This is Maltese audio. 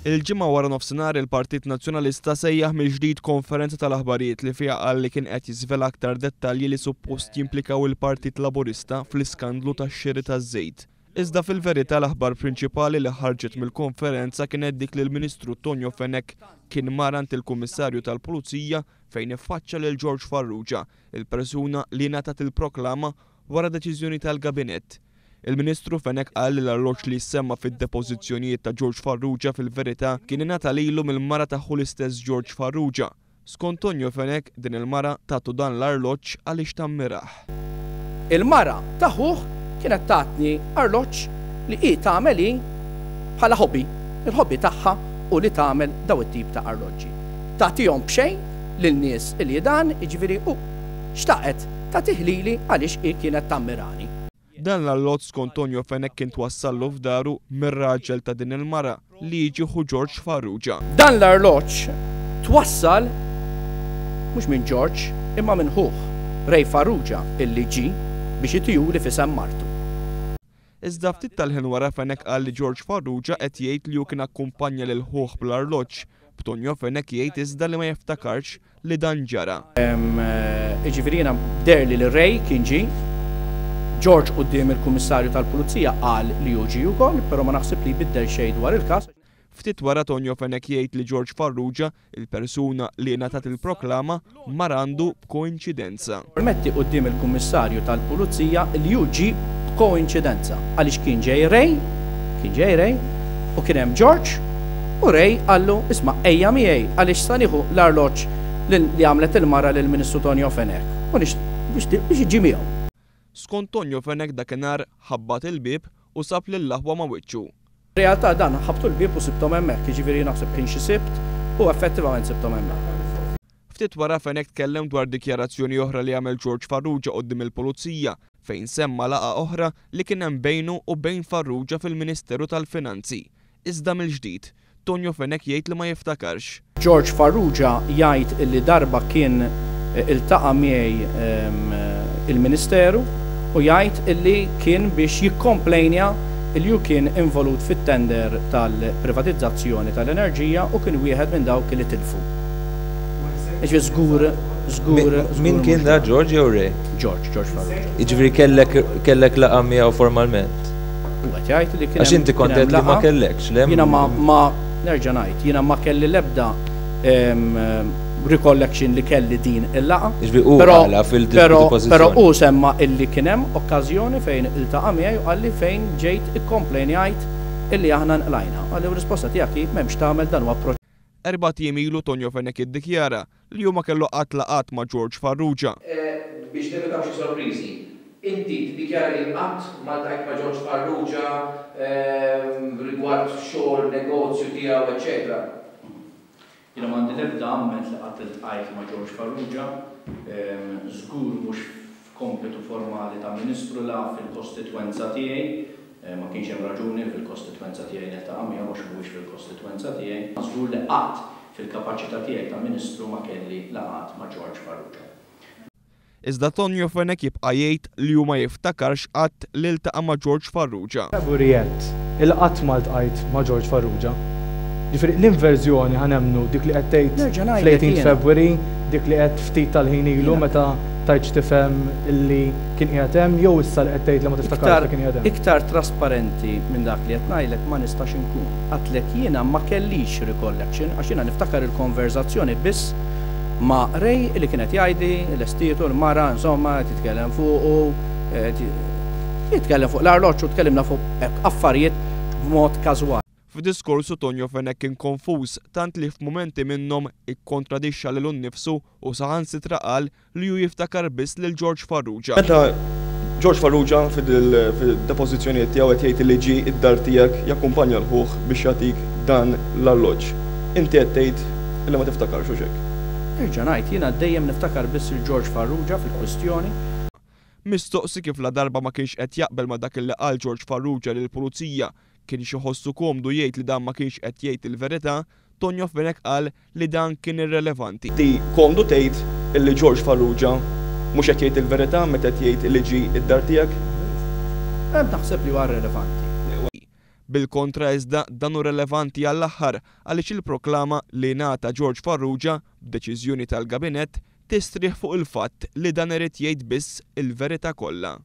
Il-Ġimgħa waranofsinhar il-Partit Nazzjonalista sejjaħ mill-ġdid konferenza tal-aħbarijiet li fiha qal li kien qed jiżvela aktar dettalji li suppost jimplikaw il-Partit Laburista fl-iskandlu tax-xiri taż-żejt. Iżda fil-verità l-aħbar prinċipali li ħarġet mill-konferenza kienet dik li l-Ministru Tonio Fenech kien mar għand il-Kummissarju tal-Pulizija fejn iffaċċa lil George Farrugia, il-persuna li ngħatat il-proklama wara deċiżjoni tal-Gabinett. Il-Ministru Fenech qal li l-arloġġ li jissemma fid-depożizzjonijiet ta' George Farrugia fil-verità kien ingħata lilu mill-mara ta' ħu l-istess George Farrugia. Skont Tonio Fenech, din il-mara tatu dan l-arloġġ għaliex tammirah. Il-mara ta' ħuh kienet tatni arloġġ li hi tagħmel hi bħala hobby. Il-hobby tagħha hu li tagħmel daw it-tip ta' arloġġi. Tagħtihom b'xejn lil nies li dan, jiġifieri u xtaqet tagħtih lili għaliex hi kienet tammirani. Dan l-alloġġ skont Tonio Fenech kien twassallu f'daru mir-raġel ta' din il-mara li jiġi ħu George Farrugia. Dan l-arloġġ twassal mhux minn George imma minn ħuh, Ray Farrugia illi ġie biex itihuli f'isem martu. Iżda ftit tal-ħin wara Fenech qal li George Farrugia qed jgħid li hu kien akkumpanja lil ħuh bl-arloġġ, b'Tonio Fenech jgħid iżda li ma jiftakarx li dan ġara. Jiġifieri jiena deherli li Ray kien ġie, George quddiem il-Kummissarju tal-Pulizija qal li hu ġie wkoll, però ma naħsib li jbiddel xejn dwar il-każ. Ftit wara Tonio Fenech jgħid li George Farrugia, il-persuna li ngħatat il-proklama, mar għandu b'koinċidenza. Ammetti quddiem il-Kummissarju tal-Pulizija li hu ġie b'koinċidenza għaliex kien ġej Ray, kien ġej Ray, u kien hemm George, u Ray qallu isma' ejja miegħi għaliex sa nieħu l-arloġġ li għamlet il-mara lill-Ministru Tonio Fenech u nixtieq biex iġi miegħu. Skont Tonio Fenech dakinhar ħabbat il-bieb u sab lill-aħwa ma' wiċċu. Realtà dan ħabbtu l-bieb u sibthom hemmhekk, jiġifieri naħseb kien xi Sibt u effettivament sibthom hemmhekk. Ftit wara Fenech tkellem dwar dikjarazzjoni oħra li għamel George Farrugia quddiem il-Pulizija fejn semma laqgħa oħra li kien hemm bejnu u bejn Farrugia fil-Ministeru tal-Finanzi. Iżda mill-ġdid, Tonio Fenech jgħid li ma jiftakarx. George Farrugia jgħid illi darba kien iltaqa' miegħi il-Ministeru u jgħid illi kien biex jikkomplejnja illi hu kien involut fit-tender tal-privatizzazzjoni tal-enerġija u kien wieħed minn dawk li tilfu. Jiġifieri żgur, żgur, żgur. Min kien da, George jew Ray? George, George Farrugia. Jiġifieri kellek kellek laqgħa miegħu formalment? Hu qed jgħid li kien Għax inti kont għedt li ma kellekx, le? Jiena ma ma nerġa' ngħid, jiena ma kelli l-ebda recollection li kelli din il-laqgħa. Jiġifieri hu qalha fil-depożizzjoni. Però hu semma illi kien hemm okkażjoni fejn iltaqa' miegħi u qalli fejn ġejt ikkomplejnjajt illi aħna nqlajna. Qalli u r-risposta tiegħek hi m'hemmx tagħmel dan huwa Erbat ijiem ilu Tonio Fenech iddikjara li hu ma kellu qatt laqgħat ma' George Farrugia. Biex nevitaw xi sorpriżi, inti tiddikjara li qatt ma ltqajt ma' George Farrugia rigward xogħol, negozju tiegħu, eċċetera. Jiena m'għandi l-ebda amment li qatt iltqajt ma' George Farrugia, żgur mhux f'kompitu formali ta' Ministru la fil-kostitwenza tiegħi, ma kienx hemm raġuni li fil-kostitwenza tiegħi niltaqa' miegħu għax mhuwiex fil-kostitwenza tiegħi. Żgur li qatt fil-kapaċità tiegħi ta' Ministru ma kelli laqgħat ma' George Farrugia. Iżda Tonio Fenech jibqa' jgħid li hu ma jiftakarx qatt li ltaqa' ma' George Farrugia. February għedt il qatt ma ltqajt ma' George Farrugia. Ġifieri l-inverżjoni ħa nemmnu dik li qed tgħid Nerġa' ngħidlek fl-18 jiena. February, dik li għedt ftit tal-ħin ilu Jiena. meta tajt x'tifhem illi kien qiegħed hemm jew issa li qed tgħid li ma tiftakarx Iktar li kien qiegħed hemm. iktar trasparenti minn dak li qed ngħidlek ma nistax inkun. Għedtlek jiena ma kellix recollection għax jiena niftakar il-konverżazzjoni biss ma' Ray li kien qed jgħidli lestietu l-mara insomma qed jitkellem fuqu, qed jitkellem fuq l-arloġġ u tkellimna fuq hekk affarijiet b'mod każwali. F'diskorsu Tonio Fenech kien konfuż tant li f'mumenti minnhom ikkontradixxa lilu nnifsu u saħansitra qal li hu jiftakar biss lil George Farrugia. Meta George Farrugia fid-depożizzjonijiet tiegħu qed jgħid li ġie d-dar tiegħek jakkumpanja 'l ħuh biex jagħtik dan l-arloġġ, inti qed tgħid li ma tiftakarx, hux hekk? Nerġa' ngħid, jiena dejjem niftakar biss lil George Farrugia fil-kwistjoni. Mistoqsi kif ladarba ma kienx qed jaqbel ma' dak li qal George Farrugia lill-Pulizija kienx iħossu komdu jgħid li dan ma kienx qed jgħid il-verità, Tonio Fenech qal li dan kien irrelevanti. Inti komdu tgħid illi George Farrugia mhux qed jgħid il-verità meta qed jgħid illi ġie d-dar tiegħek? Naħseb li huwa rrelevanti. Bil-kontra iżda dan hu relevanti għall-aħħar għaliex il-proklama li ngħata George Farrugia b'deċiżjoni tal-Gabinett tistrieħ fuq il-fatt li dan irid jgħid biss il-verità kollha.